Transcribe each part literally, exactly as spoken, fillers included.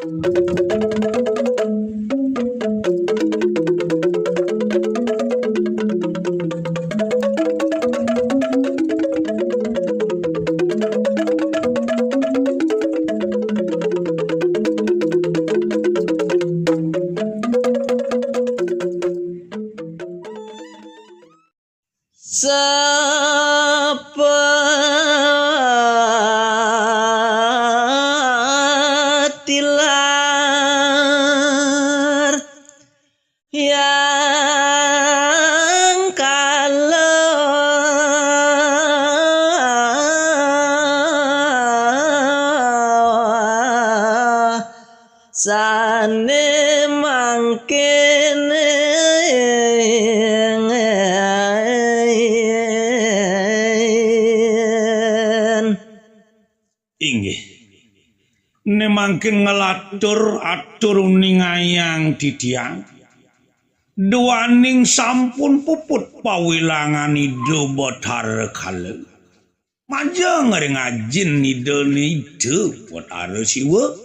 Sapatilar yang kalah sane mangkin. Inggih. Ne mangkin nglatur atur uningayang titiang. Duaning sampun puput pawilangan Ida Betara Kala. Majeng ring ajin Idane Ida Betara Siwa.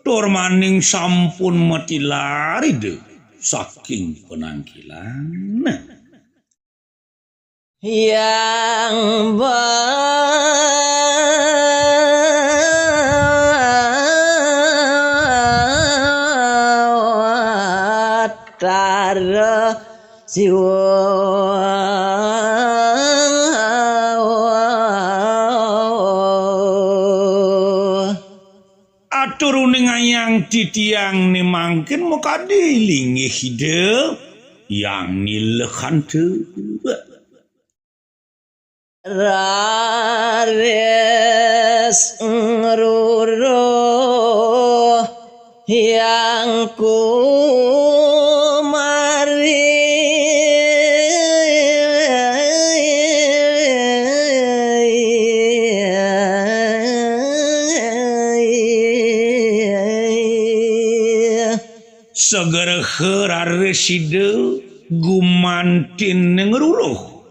Tur maning sampun matilar Ida saking penangkilan. Hyang Batara Siwa. Atur uningayang titiang ne mangkin makadi linggih Ida Hyang Nilakanta. Raris ngruruh Hyang Kumari. Sagraha raris Ida gumantin ngruruh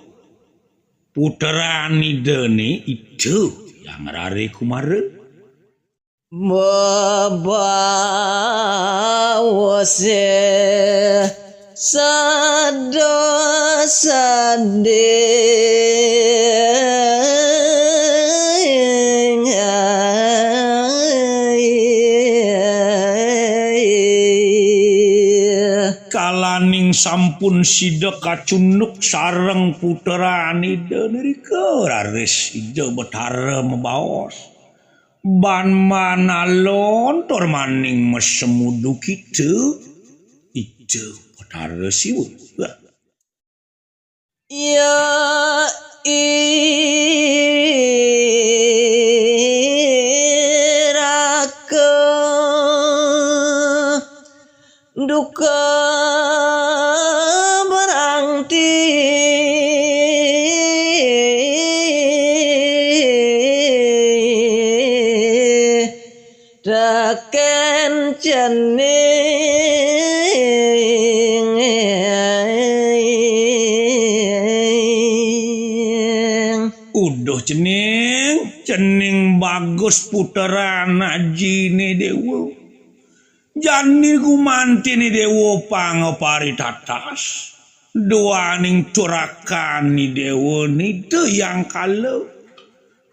putran Idane Ida Hyang Rare Kumara. Bebawase sada sading. Kalaning sampun sida kacunduk sareng putran Ida nirika, raris Ida Betara mabaos, "Ban manalon tur maning masemudu kita, Ida Betara Siwa." Ya iraka duka berangti teken cening. Uduh cening, cening bagus puteran ajine dewa. Jani gumantin dewa pang paritatas. Duaning turakan dewa nida yang kala.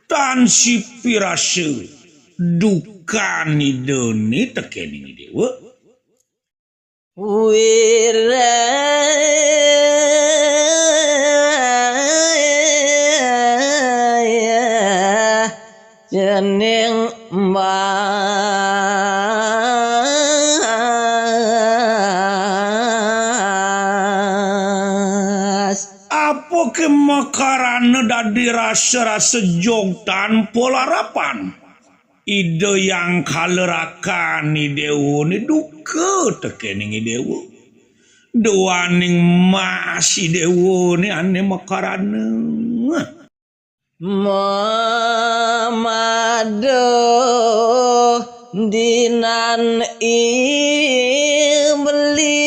Tan sipi rasa dukan idane tekening dewa. Wiraya cening mas. Apa ke makarana dadi rasa-rasa jog tanpa larapan? Ida yang kala rakan idewa ni duka tekening idewa. Duaning mas idewa ni ane makarana. Mamadu dinan i beli.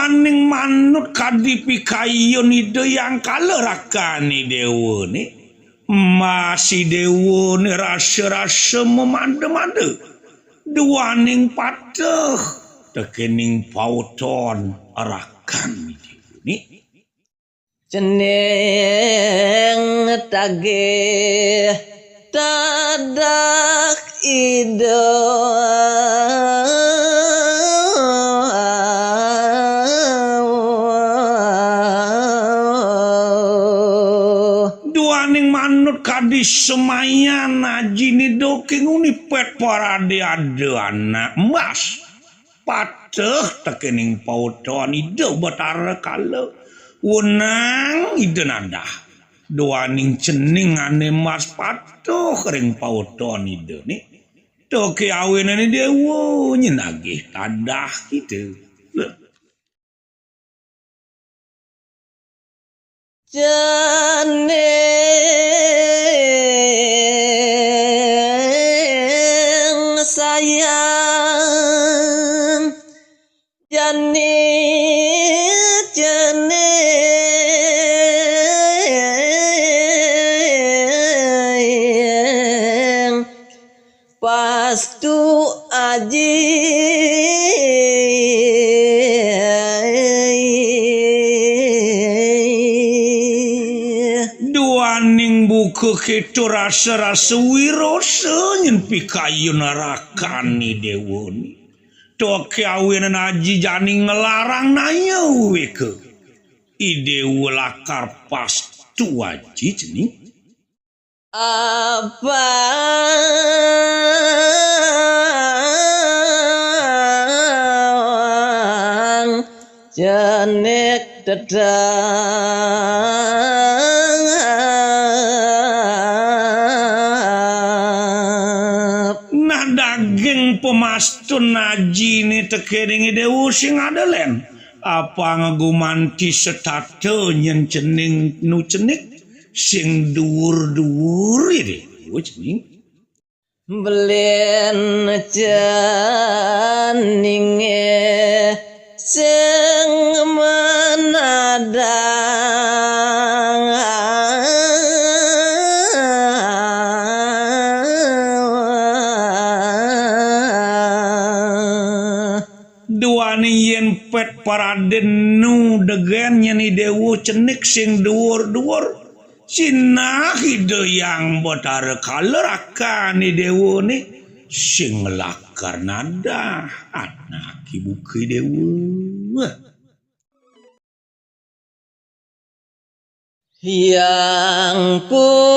Ning manut kadi pikayun Ida Hyang Kala rakan Idéwané, mas Idéwané rasa-rasa mamada-mada duaning pateh tekéning paweton rakan Idéwané. Cening tagih tadah Ida. Duaning manut kadi semayan ajiné Ida ké nguni pet paradé ada anak mas pateh tekéning paweton Ida Batara Kala. Wenang Ida nadah duaning cening ané mas pateh ring paweton Idané. Toké awinan Idéwa nyén nagih tadah Ida. Cening sayang jani cening pastu aji. Duaning buka kéto rasa-rasa wirosa nyén pikayun rakan Idéwané. Toké awinan aji jani nglarang naya wéka. Idéwa lakar pastu aji cening. Apang cenik tetep. Nah, daging pamastun ajiné tekéning Idéwa sing ada lén. Apang gumanti setata nyén cening nu cenik sing duur-duur Idéwa cening. Belin ceningé sing manadang. Duaning yén pét paradén nu degen nyén Idéwa cenik sing duur-duur. Sinah Ida Hyang Batara Kala rakan Idéwané sing lakar nadah anak ibuké Idéwa. Hyang Kumara.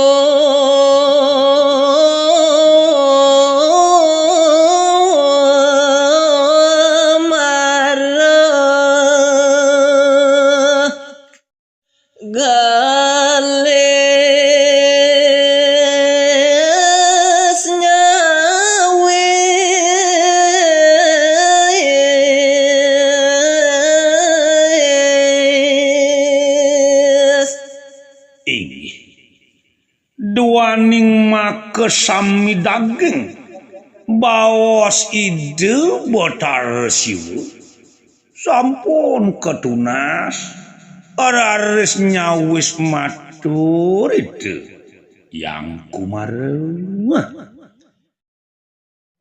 Galis nyawis. Inggih. Duaning makasami daging baos Ida Batara Siwa sampun katunas, raris nyawis matur Ida Hyang Kumara.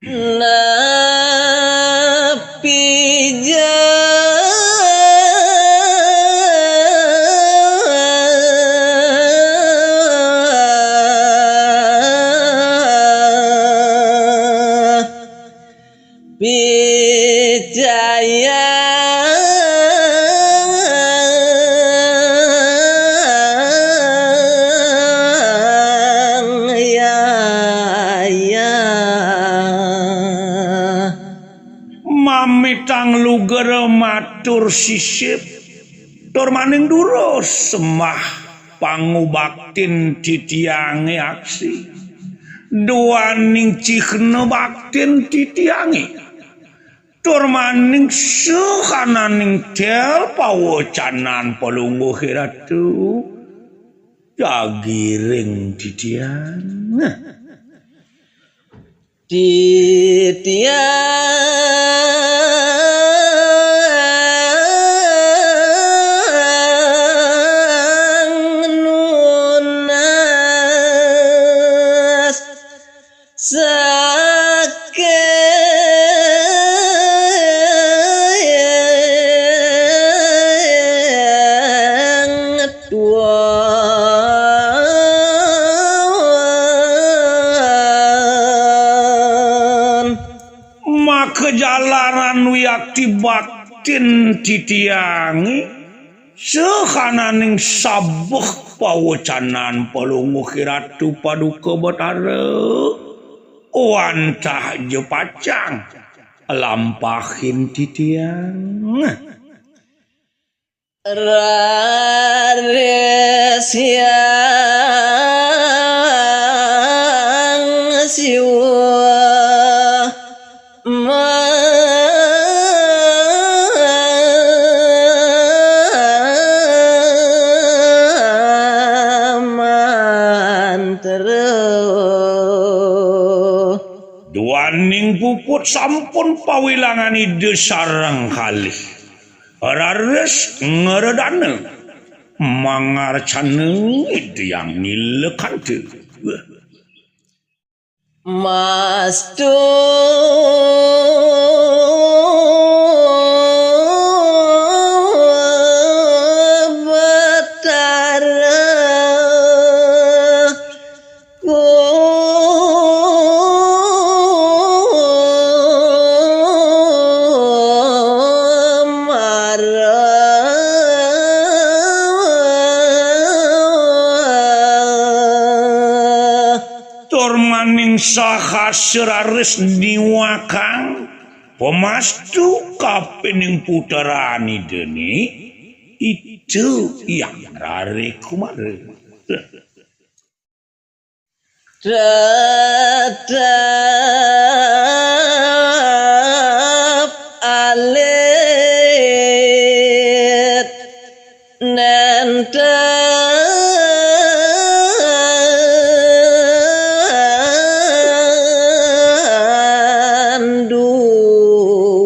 Napi jaya picayang yaya. Mamitang lugra matur sisip, tur maning durus sembah pangubaktin titiangé aksi. Duaning cihna baktin titiangé. Tur maning sahananing tel pawecanan Palungguh Ratu. Jagiring titiang. Titiang wiakti baktin titiange, sahananing sabeh pawecanan Palungguh Ratu Paduka Betara, wantah ja pacang lampahin titiang. Raris Hyang Siwa mamantra. Duaning puput sampun pawilangan Ida sareng kalih. Raris ngredana mangarcana Ida Hyang Nilakanta. Mastu Batara. Kumara. Tur maning sahasa raris niwakang pamastu kapining putran Idane, Ida Hyang Rare Kumara. Tetep alit nenten duur.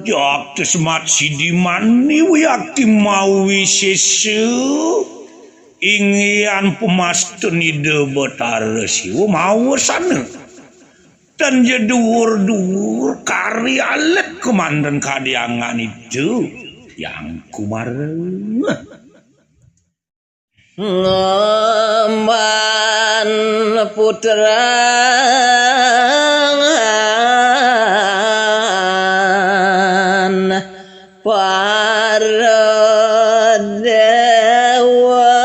Jagdesmat sidi mani wiakti mawisesa. Inggihan pamastun Ida Betara Siwa mawesana. Tan ja duur-duur kari alit kemanten kadiangan Ida Hyang Kumara. Ngemban putra para dewa.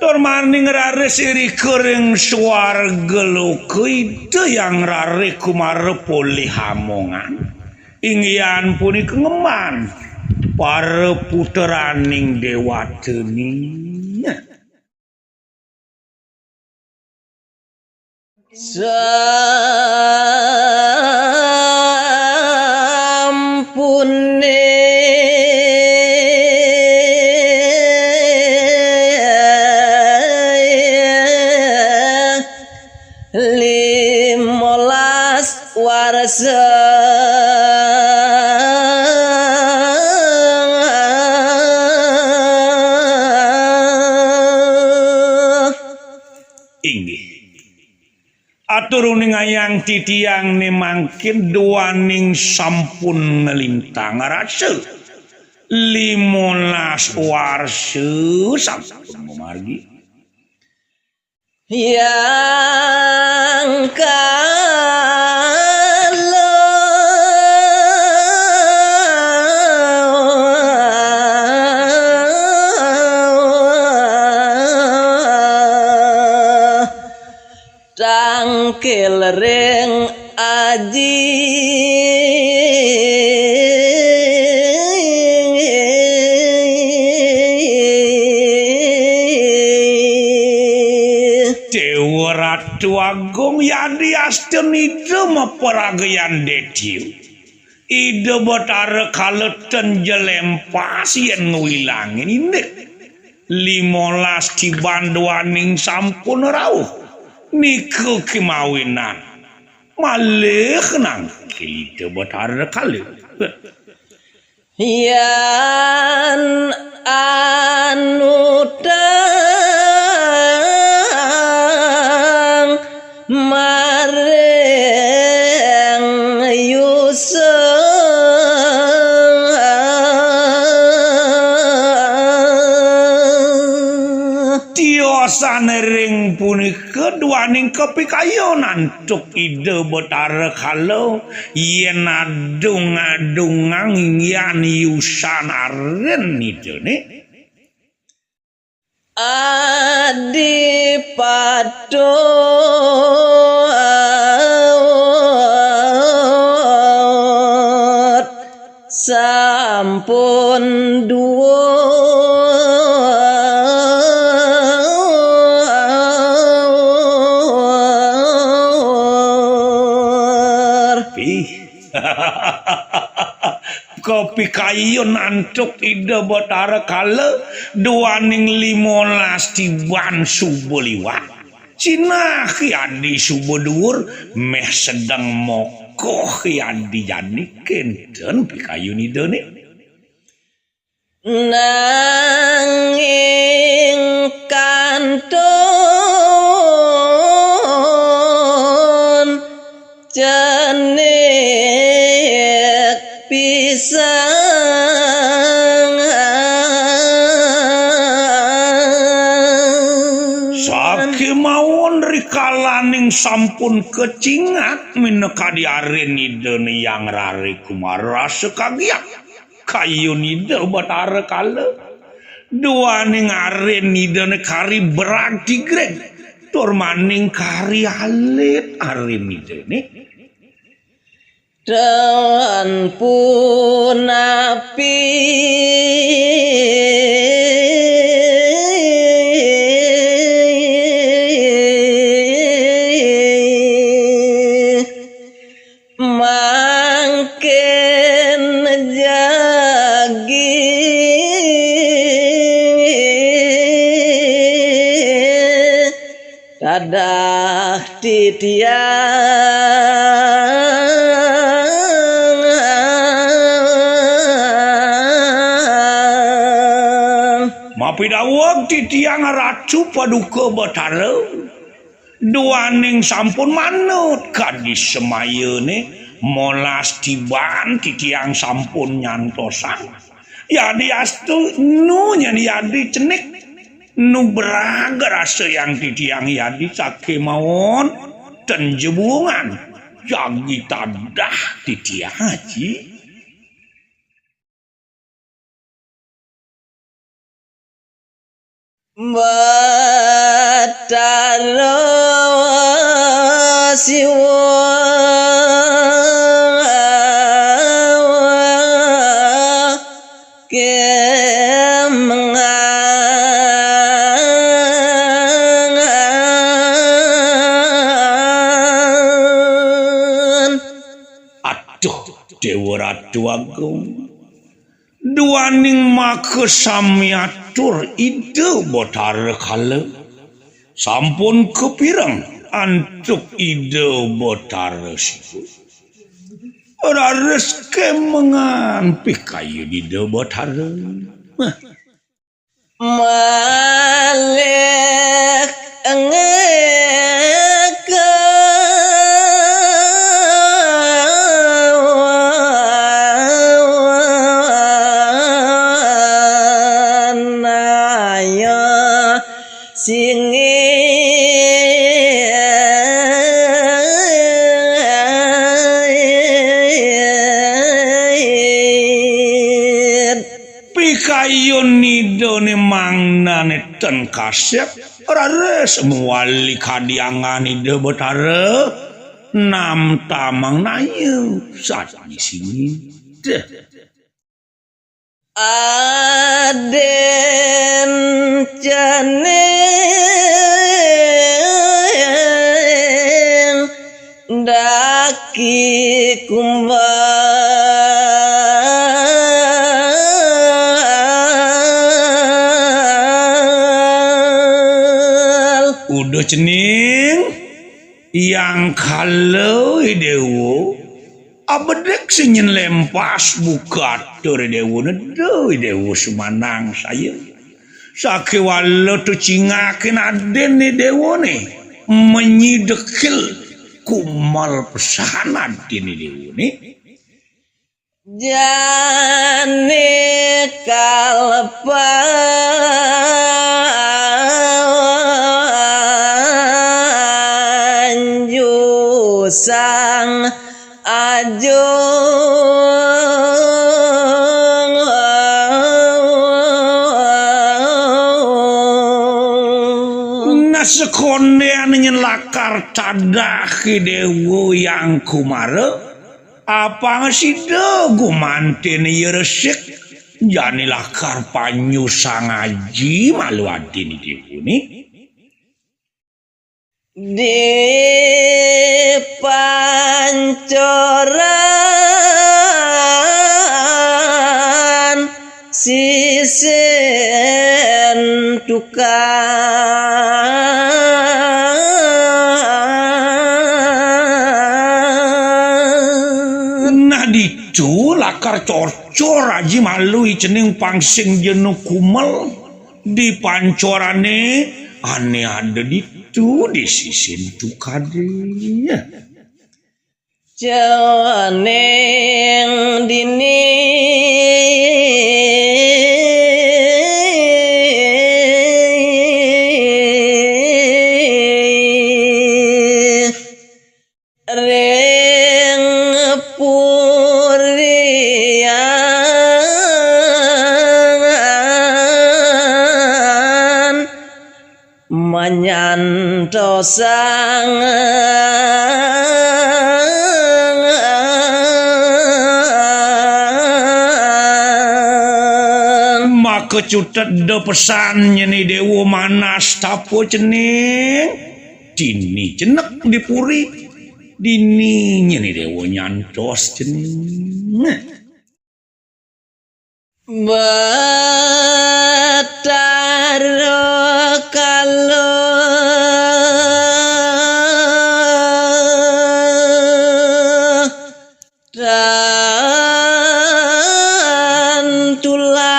Tur maning raris irika ring swarga loka Ida Hyang Rare Kumara polih amongan. Inggihan punika ngemban para putraning dewatane. Sampune limolas warsa. Inggih. Atur uningayang titiang ne mangkin duaning sampun nglintang rasa. Limolas warsa sampun mamargi. Hyang Kala tangkil ring aji. Dewa Ratu Agung, yadiastun Ida maparagayan dedya, Ida Betara Kala ten ja lempas yen ngwilangin indik. Limolas kiban duaning sampun rauh. Nika kimawinan malih nangkil Ida Betara Kala. Yan anutang maring yusa. Sané ring punika duaning kapikayun antuk Ida Betara Kala, yén adung-adungang yan yusan arin Idané. Adi patut sampun duur. Ih. Kapikayun antuk Ida Betara Kala duaning limolas tiban suba liwat. Sinah Ki Adi suba duur, méh sedeng mokoh Ki Adi jani, kénten pikayun Idané. Nanging kantun cenik pisan. Sakémaon rikalaning sampun kacingak minakadi arin Idané Hyang Rare Kumara rasa kagiak. Kayun Ida Betara Kala. Duaning arin Idané kari berag tigring, tur maning kari alit arin Idané. Ten punapi mangkin jagi dadah titiang. Mapidaweg titiang Ratu Paduka Betara. Duaning sampun manut kadi semayané, molas tiban titiang sampun nyantosang. Yadiastu nu nyén yadi cenik, nu berag rasa yang titiang yadi sakémaon, ten jebungan, jagi tadah titiang aji. Batara Siwa kemengan. Aduh, Déwa Ratu Agung. Duaning makasami atur Ida Betara Kala. Sampun kapireng antuk Ida Betara Siwa. Raris kemengan pikayun Ida Betara. Nah. Malih ngéka naya singit. Pikayun Idané mangdané ten kasép, raris mawali kadiangan Ida Betara, namtamang naya sané singit. Adén cening daki kumbal. Uduh cening, yang kala Déwa. Abedik sing nyén lempas buka atur Déwa, neda Déwa sumanangsaya. Sakéwala tucingakin adin Déwané, menyidekil kumal pesan adin Déwané. Jani kalpa Sang Aji. Nah, sakondén nyén lakar tadahé Déwa Hyang Kumara, apang sida gumantiné ya resik, jani lakar panyu Sang Aji malu adin Déwané. Di pancoran sisin tukad. Nah, ditu lakar cocor Aji malu cening pang sing jenu kumel. Di pancorané ané ada ditu di sisin tukadé. Cening dini ring purian manyantosang. Maka cutet da pesan nyén I Déwa manas tapa cening. Dini jenek di puri, dini nyén I Déwa nyantos cening. Batara Kala tan tulak.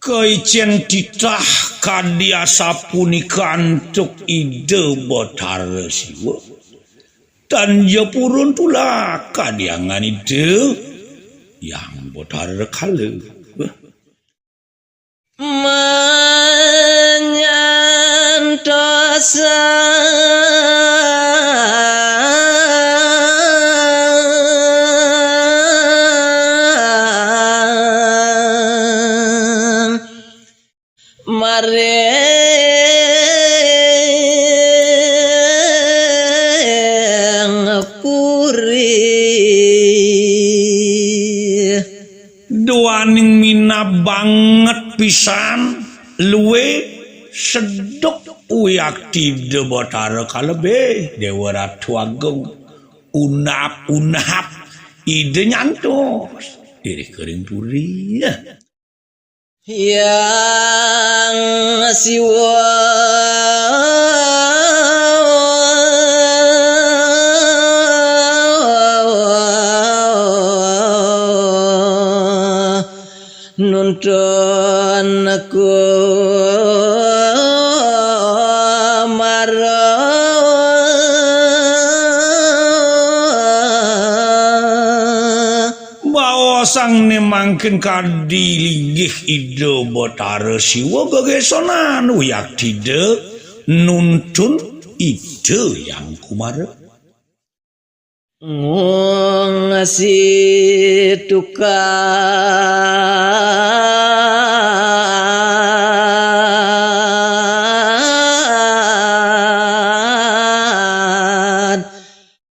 Kaicén titah kadi asapunika antuk Ida Batara Siwa. Tan ja purun tulak kadi anggan Ida Hyang Batara Kala. Manyantosang. Maring puri. Duaning minab banget pisan, luwih seduk wiakti Ida Batara Kala, Déwa Ratu Agung. Unap-unap Ida nyantos irika ring puri. Hyang Siwa nuntun Kumara. Baosang né mangkin kadi linggih Ida Batara Siwa gegésonan wiakti Ida nuntun Ida Hyang Kumara. Ngungsi tukad.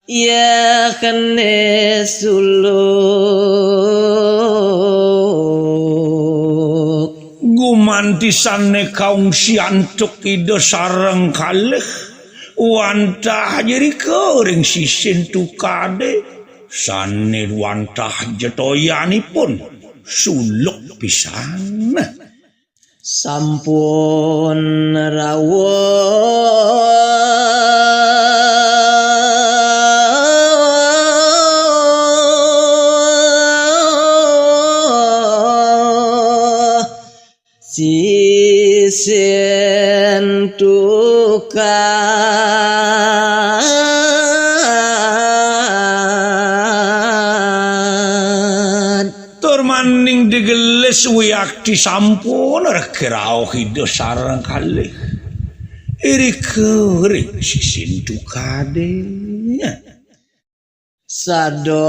Yéhné suluk. Gumanti sané kaungsi antuk Ida sareng kalih wantah ja irika ring sisin tukadé sané wantah ja toyanipun suluk pisan. Sampun rawuh sisin tukad. Tur maning digelis wiakti sampun rega rauh Ida sareng kalih. Irika ring sisin tukadé. Sada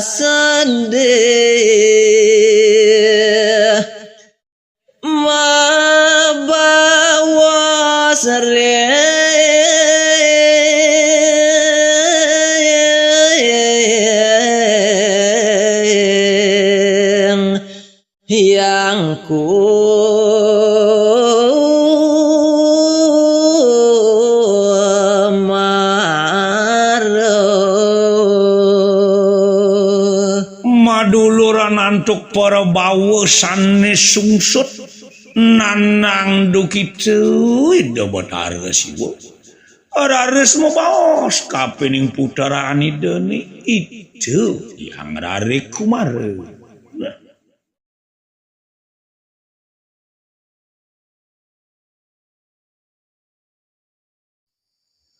sandé mabawa sering Hyang Kumara. Maduluran antuk para bawa sané sungsut nanang dukita Ida Batara Siwa. Raris mabaos kapining putran Idané, Ida Hyang Rarik Kumara.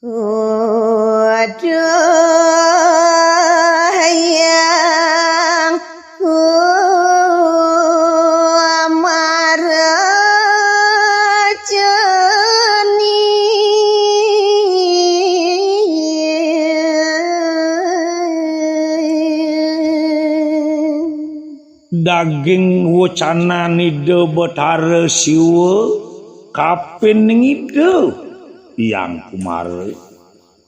Waduh, Hyang Kumara cening. Daging wecanan Ida Betara Siwa kapining Ida Hyang Kumara.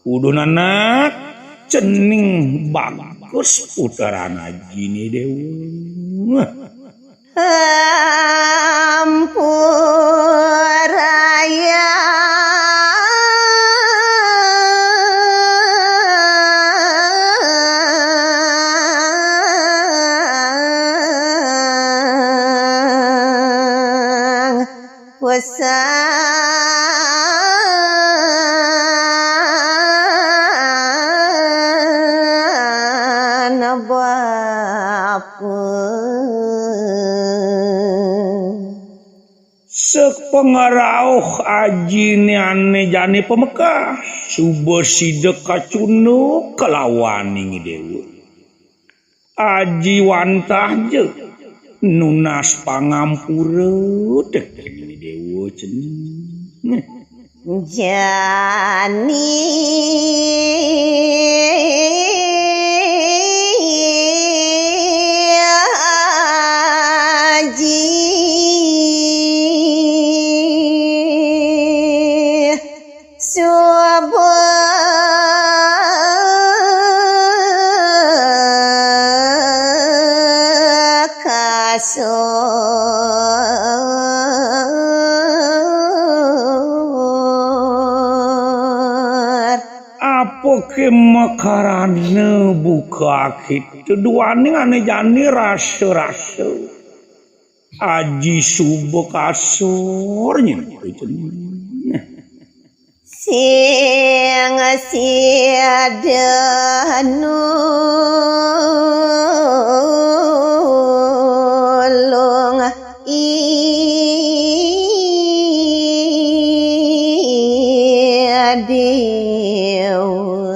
Uduh nanak cening bagus putran ajiné Déwa. Ampurayang pesan bapa. Sapangrauh ajiné ané jani pamekah, suba sida kacunduk kalawaning Déwa. Aji wantah ja nunas pangampura tekén Déwa cening. Jani aji suba kasur. Apa ké makarana buka kita duaning ané jani rasa-rasa. Aji suba kasur nyen cening. Sing sida nulung Ida Déwa.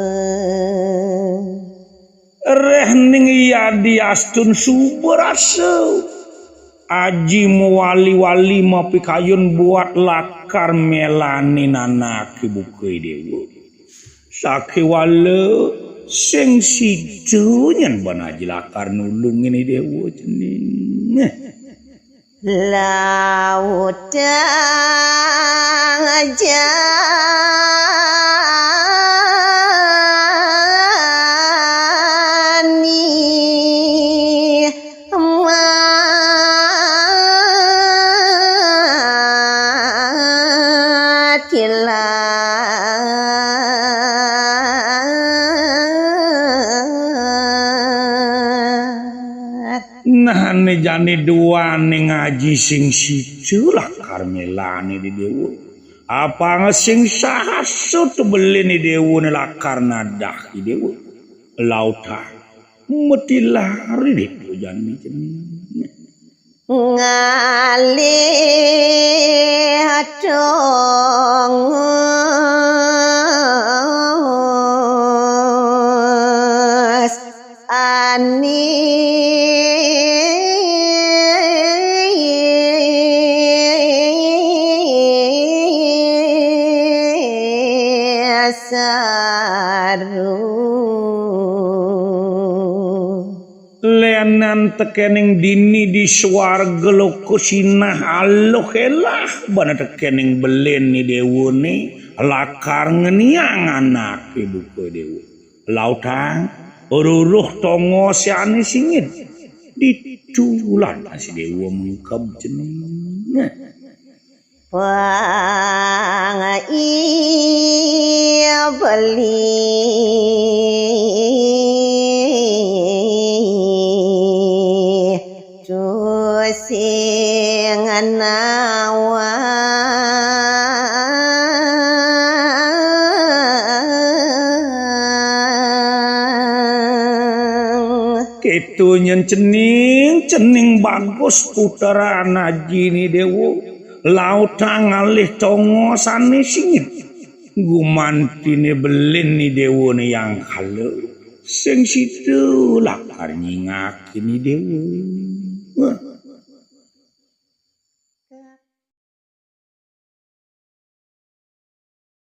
Réh ning yadiastun suba rasa. Aji mawali-wali mapikayun buat lakar mélanin anaké buka Déwa. Sakéwala sing sida nyen ban aji lakar nulungin Déwa cening. Lautang jani matilah. Nah, ané jani duaning aji sing sida lakar mélanin Déwa. Apanga sing sahasa tebelin Déwa né lakar nadah Déwa. Lautang matilah ri Déwa jani cening. Ngalih tongos ané Nan tekening dini di swarga loka sinah aluh elah bana tekening belin ni dewa ni lakar ngeniang anake buka dewa. Lautang ruruh tongosane singit. Ditulan si dewa mengkeb jeneng. Pang iya beli tu sing nawang. Keto nyen cening, cening bagus puteran ajine dewa. Lautang ngalih tongosane singit. Gumantine belin ni dewa ni yang kala. Sing sida lakar nyingakini dewa. Wah.